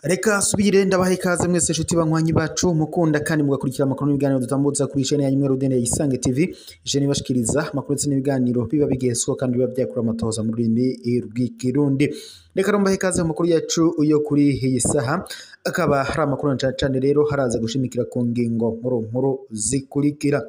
Reka subire ndabahe ikaze mwese nshuti banywanyi bacu mukunda kandi mugakurikira amakuru n'ibiganiro dutambutsa kuri chaîne yanyu Rudende Isange TV, chaîne ibashikiriza amakuru ndetse n'ibiganiro biba bigezweho kandi biba byakura amatohoza mu rurimi rw'ikirundi. Reka mbahe ikaze mu makuru yacu yo kuri iyi saha, akaba hari amakuru na cane rero haraza gushimikira ku ngingo nkuru nkuru zikurikira.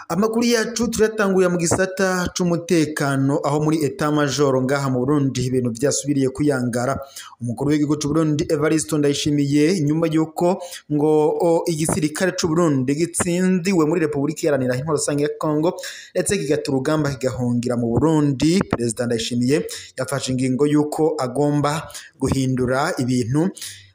Amakuru yacu turatanguye mu gisata c'umutekano aho muri état major ngaha mu Burundi ibintu vyasubiriye kuyangara. Umukuru w'igihugu c'u Burundi Evariste Ndayishimiye nyuma yuko ngo igisirikare c'u Burundi gitsindiwe muri Republika Iharanira Intwaro Rusange ya Congo ndetse kigata urugamba kigahungira mu Burundi, Perezida Ndayishimiye yafashe ingingo yuko agomba guhindura ibintu.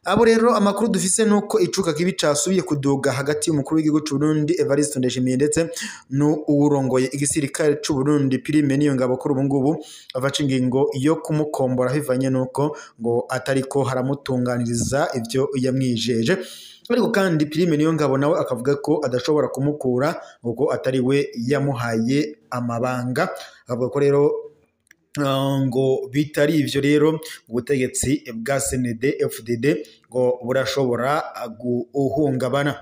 Abo rero amakuru dufise nuko icuka kibi casubiye kuduga hagati y'umukuru w'igihugu c'u Burundi Evariste Ndayishimiye ndetse n'uwurongoye igisirikare c'u Burundi Prime Niyongabo. Kuri ubu ngubu afaca ingingo yo kumukombora bivanye nuko ngo atariko haramutunganiriza ivyo yamwijeje. Ariko kandi Prime Niyongabo nawe akavuga ko adashobora kumukura kuko atari we yamuhaye amabanga. Akavuga ko rero ngo bitari ivyo rero ubutegetsi bwa CNDD FDD ngo burashobora guhungabana.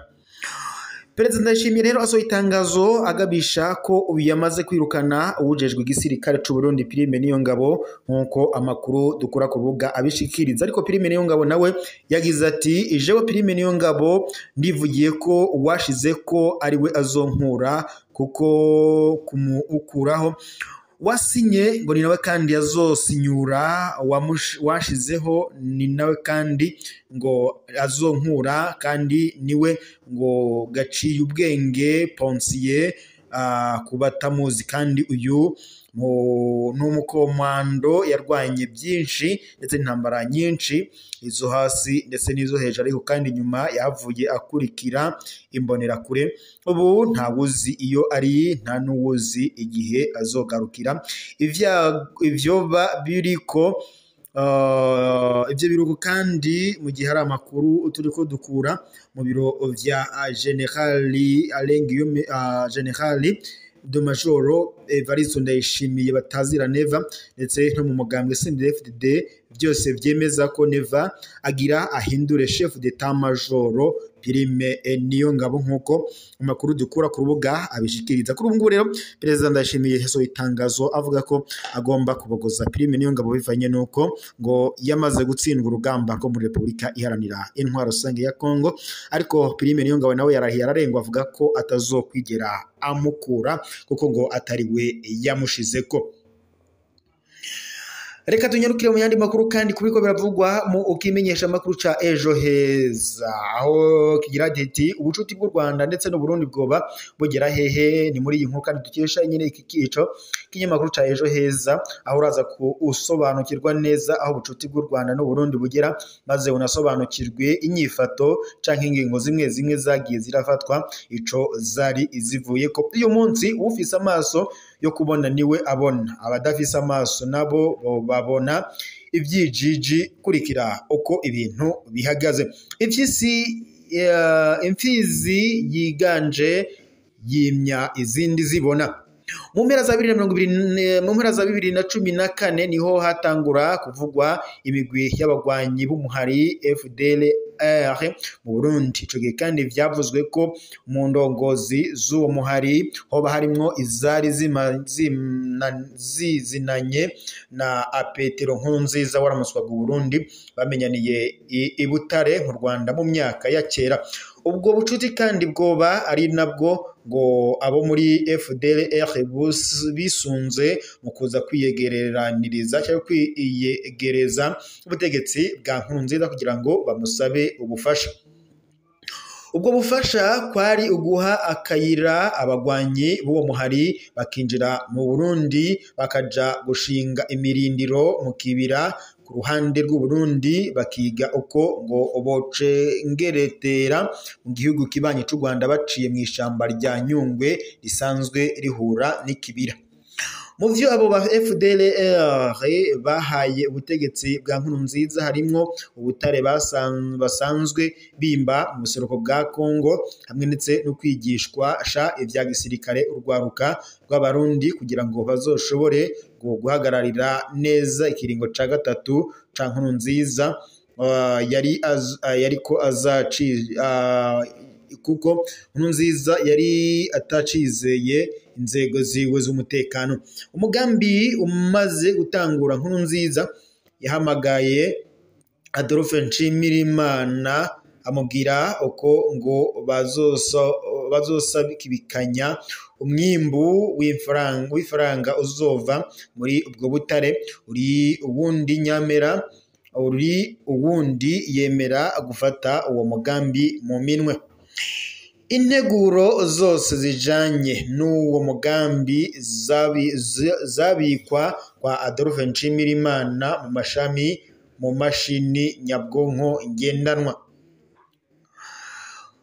Perezida Ndayishimiye rero asohoye itangazo agabisha ko uyu yamaze kwirukana uwujejwe igisirikare c'u Burundi Prime Niyongabo nkuko amakuru dukura ku rubuga abishikiriza. Ariko Prime Niyongabo nawe yagize ati: "Jewe Prime Niyongabo ndivugiye ko uwashize ko ari we azonkura kuko kumukuraho wasinye ngo ni nawe kandi azosinyura, washizeho ni nawe kandi ngo azonkura, kandi niwe ngo gaciye ubwenge Ponsier kubatamuzi, kandi uyu n'umukomando yarwanye byinshi ndetse n'intambara nyinshi izo hasi ndetse n'izo hejuru, ariko kandi nyuma yavuye akurikira imbonerakure. Ubu ntawuzi iyo ari, nta n'uwuzi igihe azogarukira. Ivyoba biriko ivyo biruko kandi mu gihe hari amakuru turiko dukura mu biro vya Generali Alengiyome, Generali de Majoro Evariste Ndayishimiye batazira Neva, ndetse no mu mugambwe CNDD-FDD byose vyemeza ko Neva agira ahindure chef d'état major Prime Niyongabo nkuko amakuru dukura ku rubuga abishikiriza. Kuri ubu ngubu rero Perezida Ndayishimiye yasohoye itangazo avuga ko agomba kubogoza Prime Niyongabo bivanye nuko ngo yamaze gutsindwa urugamba rwo muri Republika Iharanira Intwaro Rusange ya Congo. Ariko Prime Niyongabo nawe yarahiye ararengwa avuga ko atazokwigera amukura kuko ngo atari we yamushizeko. Reka tunyarukire mu yandi makuru kandi kubiko biravugwa mu ukimenyesha makuru ca Ejo Heza aho kigira ati ubucuti bw'u Rwanda ndetse n'u Burundi bwoba bugera hehe. Ni muri iyi nkuru kandi dukesha nyine iki kico kinyamakuru ca Ejo Heza aho uraza kusobanukirwa neza aho ubucuti bw'u Rwanda n'u Burundi bugera, maze unasobanukirwe inyifato canke ingingo zimwe zimwe zagiye zirafatwa ico zari izivuye ko. Uyu munsi ufise amaso yo kubona niwe abona, abadafise amaso nabo babona ivyijiji. Kurikira uko ibintu bihagaze. Imfyisi imfizi yiganje yimya izindi zibona. Mu mpera za 2020, mu mpera za 2014 niho hatangura kuvugwa imigwi y'abagwanyi b'umuhari FDLR mu Burundi. Ico gihe kandi vyavuzwe ko mu ndongozi z'uwo muhari hoba harimwo izari zizinanye na Petero Nkurunziza waramuswaga Burundi, bamenyaniye i Butare mu Rwanda mu myaka ya kera. Ubwo bucuti kandi bwoba ari nabwo ngo abo muri FDLR bisunze mu kuza kwiyegeraniriza cyangwa kwiyegereza ubutegetsi bwa Nkurunziza kugira ngo bamusabe ubufasha. Ubwo bufasha kwari uguha akayira abagwanyi b'uwo muhari bakinjira mu Burundi bakaja gushinga imirindiro mu kibira ku ruhande rw'u Burundi, bakiga uko ngo bocengeretera mu gihugu kibanyi c'u Rwanda baciye mu ishamba rya Nyungwe risanzwe rihura n'ikibira. Mu vyo abo ba FDLR bahaye ubutegetsi bwa Nkurunziza harimwo ubutare basanzwe bimba mu buseruko bwa Kongo, hamwe ndetse no kwigishwa sha ivya gisirikare urwaruka rw'Abarundi kugira ngo bazoshobore guhagararira neza ikiringo ca gatatu ca Nkurunziza yari yariko azaci kuko Nkurunziza yari atacizeye inzego ziwe z'umutekano. Umugambi umaze gutangura, Nkurunziza yahamagaye Adolphe Nshimirimana amubwira uko ngo bazosabikanya umwimbu w'ifaranga uzova muri ubwo butare. Uri uwundi nyamera uri uwundi yemera gufata uwo mugambi mu minwe. Integuro zose zijanye n'uwo mugambi zabikwa kwa Adolphe Nshimirimana mu mashami mu mashini nyabwonko ngendanwa.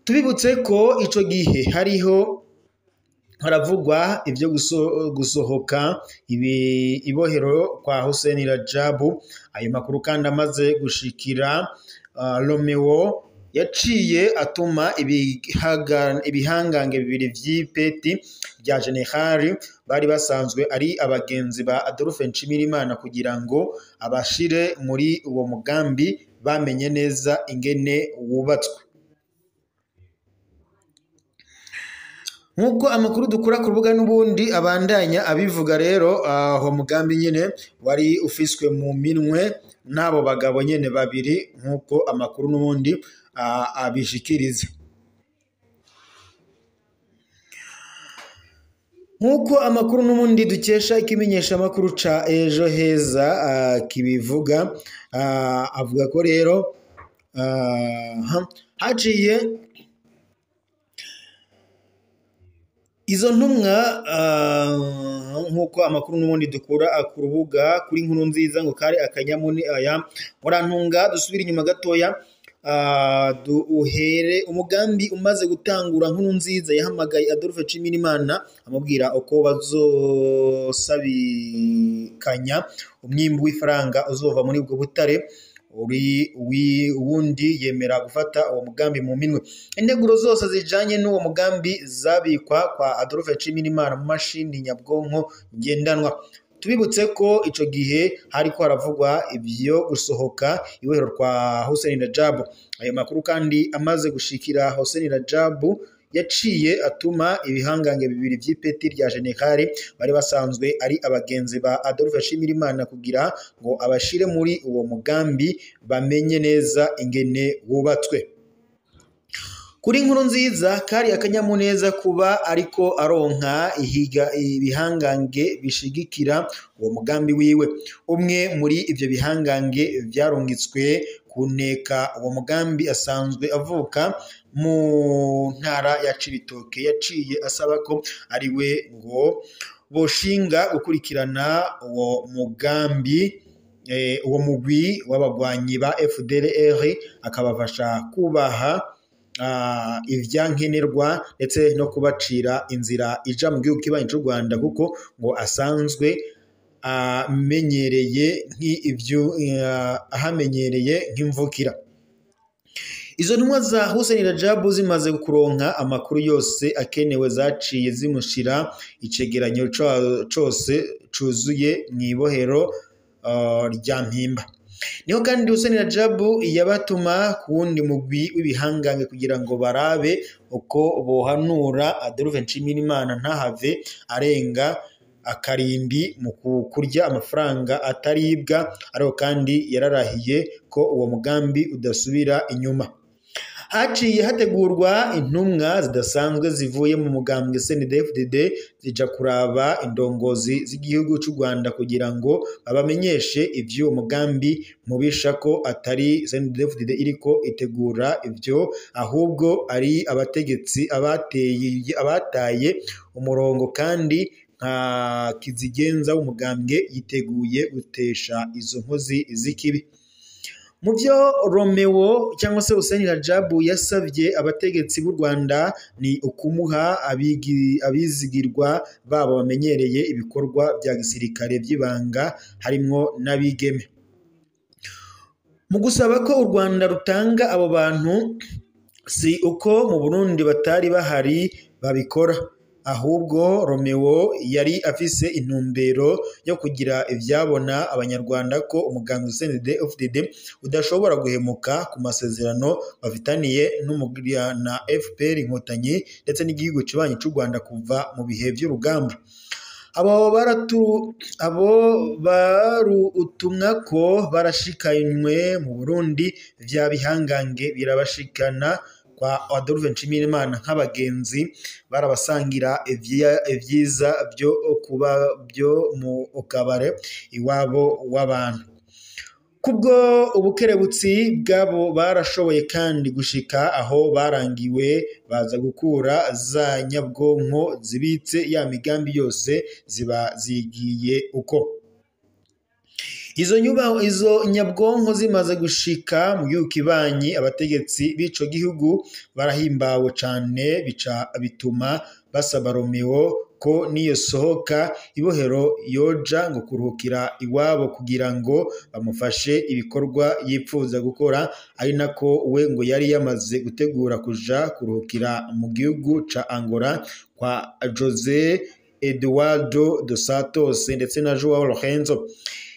Tubibutse ko ico gihe hariho haravugwa ivyo gusohoka ibohero kwa Hussein Rajabu. Ayo makuru kandi amaze gushikira Romeo, yaciye atuma ibihangange bibiri vy'ipeti rya generali bari basanzwe ari abagenzi ba Adolphe Nshimirimana kugira ngo abashire muri uwo mugambi bamenye neza ingene wubatswe. Nkuko amakuru dukura ku rubuga n'ubundi abandanya abivuga rero, aho mugambi nyene wari ufiswe mu minwe n'abo bagabo nyene babiri, nkuko amakuru n'ubundi abishikiriza. Nkuko amakuru n'ubundi dukesha ikimenyesha makuru ca Ejo Heza kibivuga, avuga ko rero haciye izo ntumwa, nkuko amakuru n'ubundi dukura ku rubuga kuri Nkurunziza ngo kari akanyamuni aya murantunga. Dusubira inyuma gatoya, uhere umugambi umaze gutangura, Nkurunziza yahamagaye Adolphe Nshimirimana amubwira uko bazosabikanya umwimbu w'ifaranga uzova muri ubwo butare. Uri uwundi yemera gufata uwo mugambi mu minwe. Integuro zose zijanye n'uwo mugambi zabikwa kwa Adolphe Nshimirimana mu mashini nyabwonko ngendanwa. Tubibutse ko ico gihe hariko haravugwa ivyo gusohoka ibohero kwa Hussein Rajabu. Ayo makuru kandi amaze gushikira Hussein Rajabu, yaciye atuma ibihangange bibiri vy'ipeti rya generali bari basanzwe ari abagenzi ba Adolphe Nshimirimana kugira ngo abashire muri uwo mugambi bamenye neza ingene wubatswe. Kuri Nkurunziza kari akanyamuneza kuba ariko aronka ibihangange bishigikira uwo mugambi wiwe. Umwe muri ivyo bihangange vyarungitswe kuneka uwo mugambi asanzwe avuka mu ntara ya Cibitoke, yaciye asaba ko ariwe ngo boshinga gukurikirana uwo mugambi, uwo mugwi w'abagwanyi ba FDLR, akabafasha kubaha ivyankenerwa ndetse no kubacira inzira ija mu gihugu kibanyi c'u Rwanda, kuko ngo asanzwe amenyereye nk'ivyo ahamenyereye nk'imvukira. Izo ntumwa za Hussein Rajabu zimaze kuronka amakuru yose akenewe, zaciye zimushira icegeranyo cose cuzuye mw'ibohero rya Mpimba. Niho kandi Hussein Rajabu yabatuma ku wundi mugwi w'ibihangange kugira ngo barabe uko bohanura Adolphe Nshimirimana ntahave arenga akarimbi mu kurya amafaranga ataribwa, ariko kandi yararahiye ko uwo mugambi udasubira inyuma. Haciye hategurwa intumwa zidasanzwe zivuye mu mugambwe CNDD-FDD zija kuraba indongozi z'igihugu c'u Rwanda kugira ngo babamenyeshe ivy'uwo mugambi mubisha, ko atari CNDD-FDD iriko itegura ivyo, ahubwo ari abategetsi abataye umurongo, kandi nka kizigenza w'umugambwe yiteguye gutesha izo nkozi z'ikibi. Mu byo Romeo cyangwa se Hussein Rajabu yasabye abategetsi b'u Rwanda ni ukumuha abizigirwa babo bamenyereye ibikorwa bya gisirikare by'ibanga harimwo n'abigeme. Mu gusaba ko u Rwanda rutanga abo bantu, si uko mu Burundi batari bahari babikora, ahubwo Romeo yari afise intumbero yo kugira ivyabona abanyarwanda ko umugambi CNDD-FDD udashobora guhemuka ku masezerano bafitaniye na FPR Inkotanyi ndetse n'igihugu kibanyi c'u Rwanda kuva mu bihe vy'urugamba. Abo barutumwa ko barashikanywe mu Burundi vya bihangange birabashikana kwa Adolphe Nshimirimana nk'abagenzi, barabasangira ivyiza byo kuba byo mu kabare iwabo w'abantu. Kubwo ubukerebutsi bwabo barashoboye kandi gushika aho barangiwe, baza gukura za nyabwonko zibitse ya migambi yose ziba zigiye uko. Izo nyabwonko zimaze gushika mu gihugu kibanyi, abategetsi b'ico gihugu barahimbawe cane, bica bituma basaba Romeo ko niyo sohoka ibohero yoja ngo kuruhukira iwabo kugira ngo bamufashe ibikorwa yipfuza gukora, ari nako we ngo yari yamaze gutegura kuja kuruhukira mu gihugu ca Angola kwa Jose Eduardo dos Santos ndetse na Joao Lorenzo.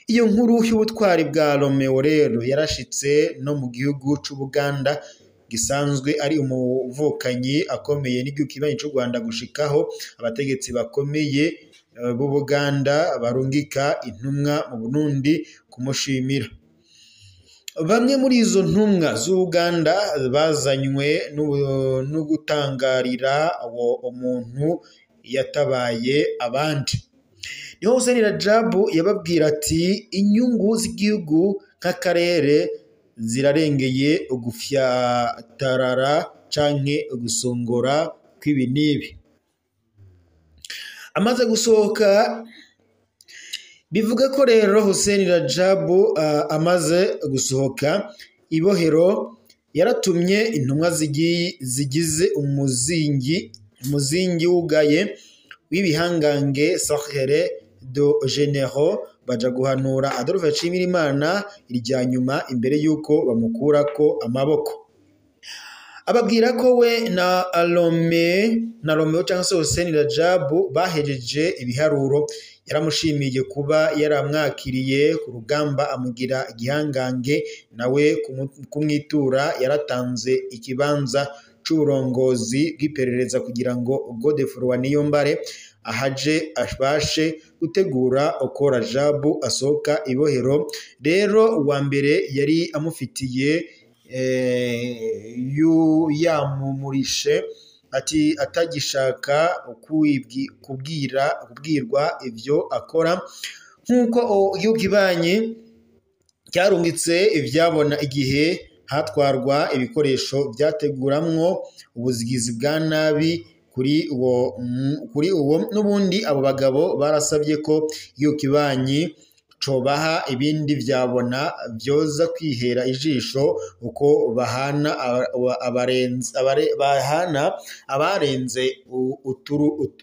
Iyo nkuru y'ubutwari bwa Romeo rero yarashitse no mu gihugu c'Ubuganda gisanzwe ari umuvukanyi akomeye n'igihugu kibanyi c'u Rwanda, gushikaho abategetsi bakomeye b'Ubuganda barungika intumwa mu Burundi kumushimira. Bamwe muri izo ntumwa z'Ubuganda bazanywe no gutangarira uwo umuntu yatabaye abandi. Niho Hussein Rajabu yababwira ati inyungu z'igihugu nk'akarere zirarengeye ugufyatarara canke ugusongora kw'ibi n'ibi. Amaze gusohoka, bivuga ko rero Hussein Rajabu amaze gusohoka ibohero yaratumye intumwa zigize umuzingi wugaye w'ibihangange Sacre de Généraux baja guhanura Adolphe Nshimirimana irya nyuma imbere y'uko bamukurako amaboko. Ababwira ko we na Romeo cyangwa se Hussein Rajabu bahejeje ibiharuro. Yaramushimiye kuba yaramwakiriye ku rugamba amugira igihangange, nawe kumwitura yaratanze ikibanza c'uburongozi bw'iperereza kugira ngo Godefroid Niyombare ahaje abashe gutegura uko Rajabu asohoka ibohero. Rero uwa mbere yari amufitiye yamumurishe ati atagishaka kubwirwa ivyo akora, nk'uko igihugu kibanyi cyarungitse ivyabona igihe hatwarwa ibikoresho byateguramwo ubuzigizi bwa nabi kuri uwo n'ubundi. Abo bagabo barasabye ko igihugu kibanyi cobaha ibindi vyabona vyoza kwihera ijisho uko bahana abarenze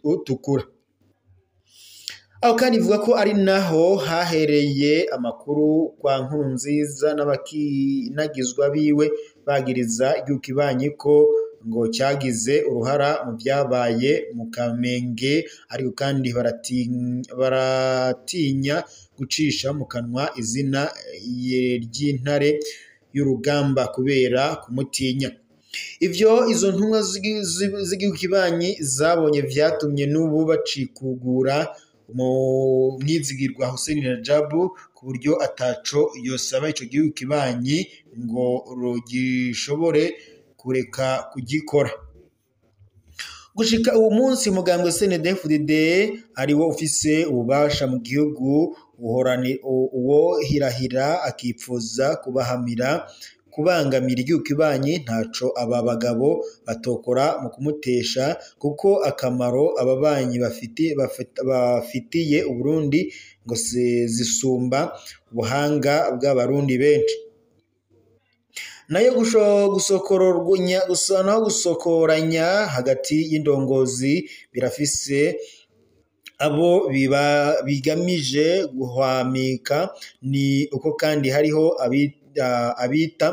utukura. Aho kandi ivuga ko ari naho hahereye amakuru kwa Nkurunziza n'abakinagizwa biwe bagiriza igihugu kibanyi ko ngo cyagize uruhara mu byabaye mu Kamenge, ariko kandi baratinya gucisha mu kanwa izina ry'intare y'urugamba kubera kumutinya. Ivyo izo ntumwa z'igihugu kibanyi zabonye vyatumye n'ubu bacikugura mu mwizigirwa Hussein Rajabu ku buryo ataco yosaba ico gihugu kibanyi ngo gishobore kureka kugikora. Gushika uwo munsi umugambwe CNDD-FDD ariwo ufise ububasha mu gihugu, uwo hirahira akipfuza kubahamira kubangamira igihugu kibanyi, ntaco aba bagabo batokora mu kumutesha, kuko akamaro ababanyi bafitiye Uburundi ngo zisumba ubuhanga bw'abarundi benshi. Nayo gusokororwanya gusa naho gusokoranya hagati y'indongozi birafise abo bigamije guhwamika. Ni uko kandi hariho abita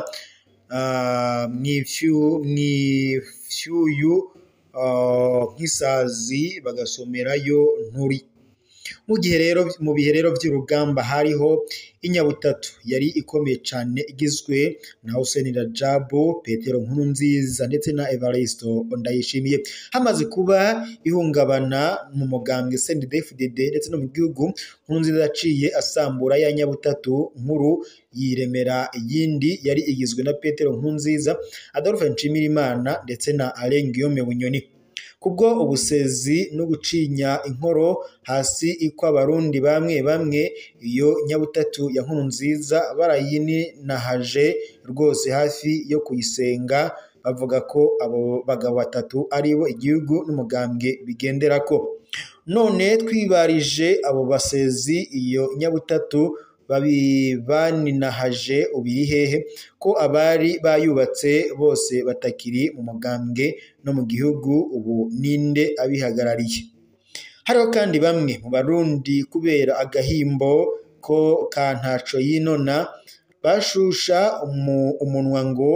mwifyuyu nk'isazi bagasomerayo nturi. Mu bihe rero by'urugamba hariho inyabutatu yari ikomeye cyane igizwe na Hussein Rajabu, Petero Nkurunziza ndetse na Evaristo Ndayishimiye. Hamaze kuba ihungabana mu mugambwe CNDD-FDD ndetse no mu gihugu, Nkurunziza yaciye asambura ya nyabutatu nkuru yiremera iyindi yari igizwe na Petero Nkurunziza, Adolphe Nshimirimana ndetse na Alain Guillaume Bunyoni. Kubwo ubusezi no gucinya inkoro hasi ikw'abarundi bamwe bamwe, iyo nyabutatu ya Nkurunziza barayininahaje rwose hafi yo kuyisenga, bavuga ko abo bagabo batatu aribo igihugu n'umugambwe bigenderako. None twibarije abo basezi iyo nyabutatu banininahaje ubiri hehe, ko abari bayubatse bose batakiri mu mugambwe no mu gihugu, ubu ninde abihagarariye? Hariho kandi bamwe mu Barundi kubera agahimbo ko kantaco yinona bashusha umunwa ngo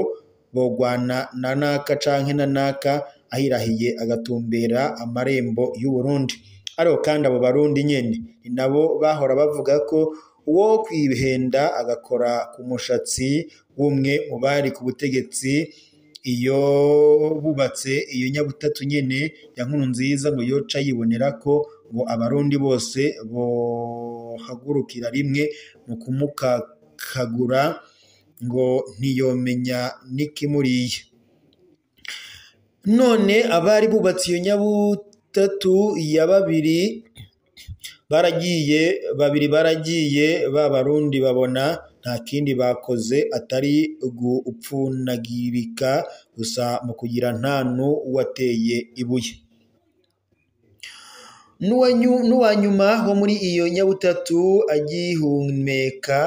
bogwana na naka canke na naka, ahirahiye agatumbera amarembo y'u Burundi. Hariho kandi abo Barundi nyene ni nabo bahora bavuga ko uwo kwihenda agakora ku mushatsi w'umwe mu bari ku butegetsi iyo bubatse iyo nyabutatu nyene ya Nkurunziza ngo yoca yibonera ko ngo abarundi bose bohagurukira rimwe mu kumukakagura ngo ntiyomenya n'ikimuriye. None abari bubatse iyo nyabutatu ya babiri baragiye, babiri baragiye, ba Barundi babona nta kindi bakoze atari gupfunagirika gusa mu kugira ntanu wateye ibuye. N'uwanyuma wo muri iyo nyabutatu agihumeka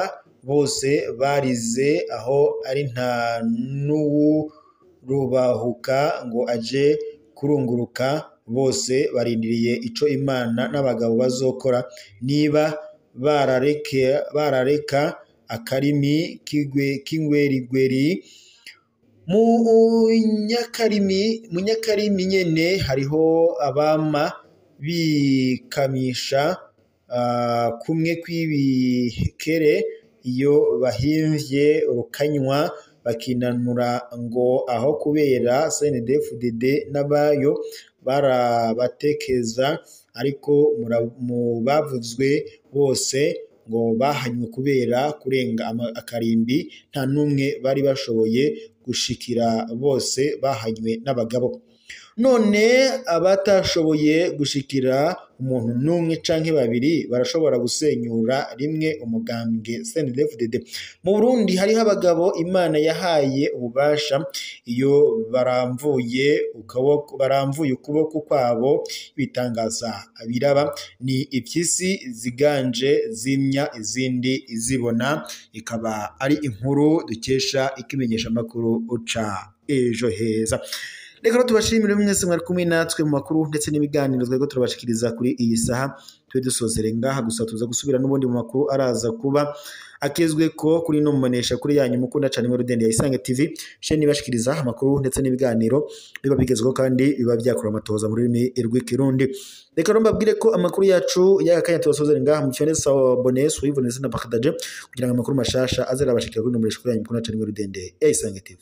bose barize, aho ari nta n'uwurubahuka ngo aje kurunguruka, bose barindiriye ico Imana n'abagabo bazokora, niba barareka akarimi k'ingwerigweri. Mu nyakarimi nyene hariho abama bikamisha kumwe kw'ibikere iyo bahimvye urukanywa bakinanura ngo aho kubera CNDD-FDD n'abayo barabatekeza, ariko mu bavuzwe bose ngo bahanywe kubera kurenga akarimbi, nta n'umwe bari bashoboye gushikira, bose bahanywe n'abagabo. None abatashoboye gushikira umuntu n'umwe canke babiri barashobora gusenyura rimwe umugambwe CNDD-FDD. Mu Burundi hariho abagabo Imana yahaye ububasha, iyo baramvuye ukuboko kwabo ibitangaza biraba, ni impyisi ziganje zimya izindi izibona. Ikaba ari inkuru dukesha ikimenyesha makuru uca Ejo Heza. Reka tubashimire mwese mwari kumwe natwe mu makuru ndetse n'ibiganiro twego turabashikiriza kuri iyi saha. Twe dusozere ngaha gusa, tuza gusubira n'ubundi mu makuru araza kuba akezwe ko kuri no mumenesha kuri yanyu mukunda cyane muri Rudende ya Isange TV, sheni ibashikiriza amakuru ndetse n'ibiganiro biba bigezweho kandi biba byakora amatoza mu rurimi rw'ikirundi. Reka rero mbabwire ko amakuru yacu y'akanya tubasozere ngaha, mu cyoneza abonné, suivre ndetse na partage kugira ngo amakuru mashasha azerabashikira kuri no mumenesha kuri yanyu mukunda cyane muri Rudende ya Isange TV.